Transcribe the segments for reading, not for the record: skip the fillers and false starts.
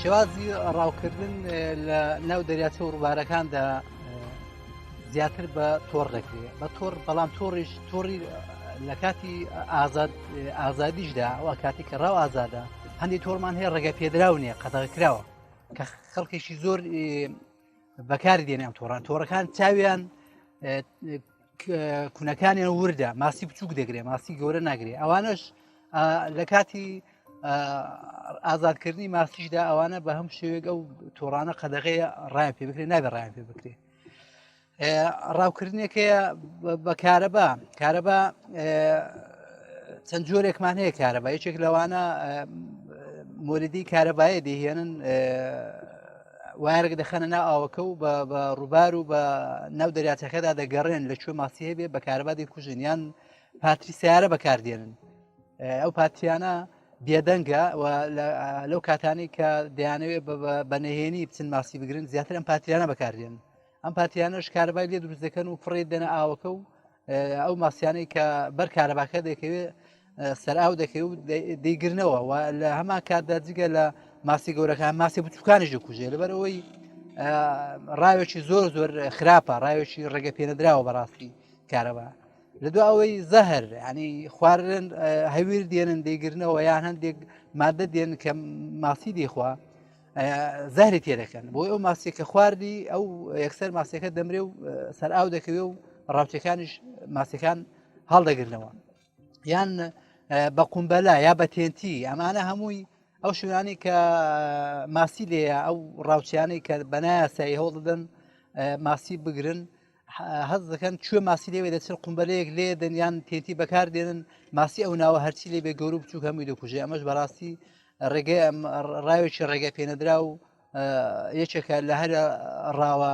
شێوازی ڕاوکردن لە ناو دەریاچە و ڕووبارەکاندا زیاتر بە تۆڕ دەکرێت بە تۆڕ بەڵام تۆڕیش تۆڕی لە کاتی ئازاد ئازادیشدا ئەو کاتی کە ڕاو ئازادە هەندی تۆڕمان هەیە ڕێگە پێدراو نییە قەدەغە کراوە کە خەڵکێکی زۆر بەکاری دێنێ ئەم تۆڕان تۆڕەکان چاویان کونەکانیان وردە ماسی بچووک دەگرێ ماسی گەورە ناگرێ ئەوانش لە کاتی ئازادکردنی ماسیشدا ئەوانە بە هەم شێوێک ئەو تۆڕانە قەدەغەیە ڕایان پێ بکرێ نابێ ڕایان پێ بکرێ ڕاوکردنێک هەیە بە کارەبا کارەبا چەند جۆرێکمان هەیە کارەبا یەکێک لەوانە مۆلیدی کارەبایە دەهێنن وایەرێک دەخەنە ناو ئاوەکە و بە ڕووبار و بە ناو دەریاچەکەدا دەگەڕێن لە کوێ ماسی هەبێ بە کارەبا دەیکوژن یان پاتری سیارە بەکاردێنن ئەو پاتریانە بێدەنگە و لەو کاتانی کە دەیانەوێت بە نهێنی بچن ماسی بگرن زیاتر ئەم پاتریانە بەکاردێن ئەم پاتریانەش کارەبای لێ دروست دەکەن و فڕێ دەنە ئاوەکە و ئەو ماسیانەی کە بەر کارەباکە دەکەوێت سەرئاو دەکەوێت و دەیگرنەوە و لە هەمان کاتدا جگە لە ماسی گەورەکان ماسی بچووکانیش دەکوژێ لەبەر ئەوەی ڕاوێکی زۆر زۆر خراپە ڕاوێکی ڕێگە پێنەدراوە بەڕاستی کارەبا لە دو ئەوەی زەهر ینی خواردن هەویر دێنن دەیگرنەوە یان هەندێک مادە دێن کە ماسی دیخوا زەهری تێدەکەن بۆی ئەو ماسیەکە خواردی ئەو یەکسەر ماسیەکە دەمرێ و سەر ئاو دەکەوێ و ڕاوچەکانیش ماسیەکان هەڵدەگرنەوە یان بە قومبەلا یا بە تێنتی ئەمانە هەمووی ئەو شوێنانی کە ماسی لێیە ئەو ڕاوچیانەی کە بەنایاسایی هەوڵ دەدەن ماسی بگرن هەز دەکەن کوێ ماسی لێوێ دەچن قومبەلەیەک لێ دەن یان تێنتی بەکار دێنن ماسی ئەو ناوە هەرچی لێ بێ گەورە بچووک هەمووی دەکوژێ ئەمەش بەڕاستی ڕێگەی ئەم ڕاوێکی ڕێگە پێنەدرا و یەکێکە لە هەرە ڕاوە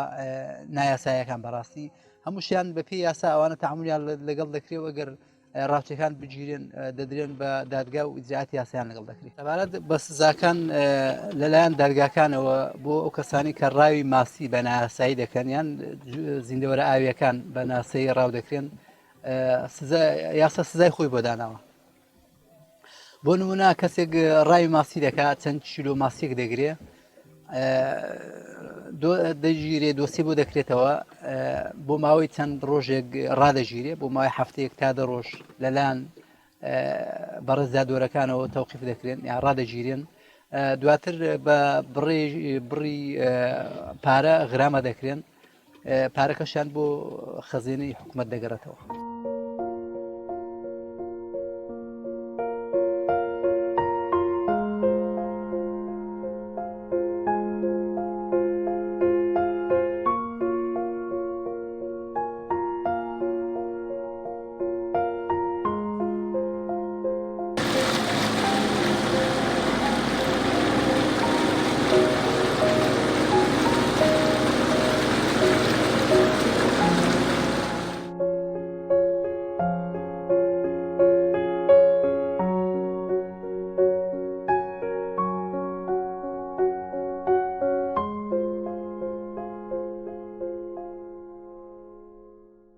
نایاسایەکان بەڕاستی هەمووشیان بەپی یاسا ئەوانە تعاملیان لەگەڵ دەکرێت ئەگەر ڕاوچەکان بگیرێن دەدرێن بە دادگا و ئیجرائاتی یاسایان لەگەڵ دەکرێت. سەبارەت بە سزاکان لەلایەن دادگاکانەوە بۆ ئەو کەسانی کە ڕاوی ماسی بە نایاسایی دەکەن یان زیندەوەرە ئاویەکان بە ناسایی ڕاو دەکرێن یاسا سزای خۆی بۆ داناوە. بۆ نمونە کەسێک ڕاوی ماسی دەکات چەند کیلۆ ماسیێک دەگرێ دەگیرێ دۆسی بۆ دەکرێتەوە بۆ ماوەی چەند ڕۆژێک ڕادەگیرێ بۆ ماوەی هەفتەیەک تا دە ڕۆژ لەلایەن بەڕێز دادوەرەکانەوە تەوقیف دەکرێن یان ڕادەگیرێن دواتر بە بڕی بڕی پارە غرامە دەکرێن پارەکەشیان بۆ خەزێنەی حکومەت دەگەڕێتەوە.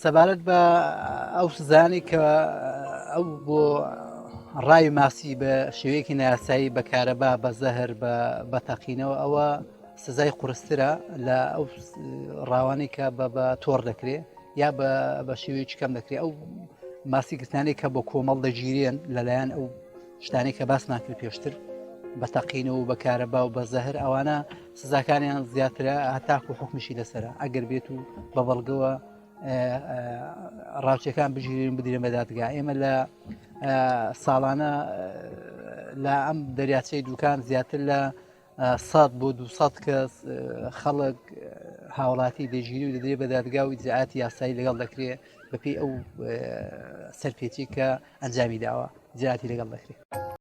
سەبارەت بە ئەو سزانەی کە ئەو بۆ ڕای ماسی بە شێوەیەکی ناسایی بە کارەبا بە زەهر بە تەقینەوە ئەوە سزای قورسترە لە ئەو ڕاوانەی کە بە بە تۆڕ دەکرێت یا بە شێوەیەکی کەم دەکرێت ئەو ماسی گرتانەی کە بۆ کۆمەڵ دەگیرێن لەلایەن ئەو شتانەی کە باسمان کرد پێشتر بە تەقینەوە و بە کارەبا و بە زەهر ئەوانە سزاکانیان زیاترە هەتاکو حکمیشی لەسرە ئەگەر بێت و بە بەڵگەوە ڕاوچەکان بگیرێن بدرێن بە دادگا ئێمە لە ساڵانە لە ئەم دەریاچەی دوکان زیاتر لە 100 بۆ 200 کەس خەڵک هاوڵاتی دەگیری و دەدرێت بە دادگا و ئیجراعاتی یاسایی لەگەڵ دەکرێت بەپێی ئەو سەرپێچی کە ئەنجامی داوە ئیجراعاتی لەگەڵ دەکرێت.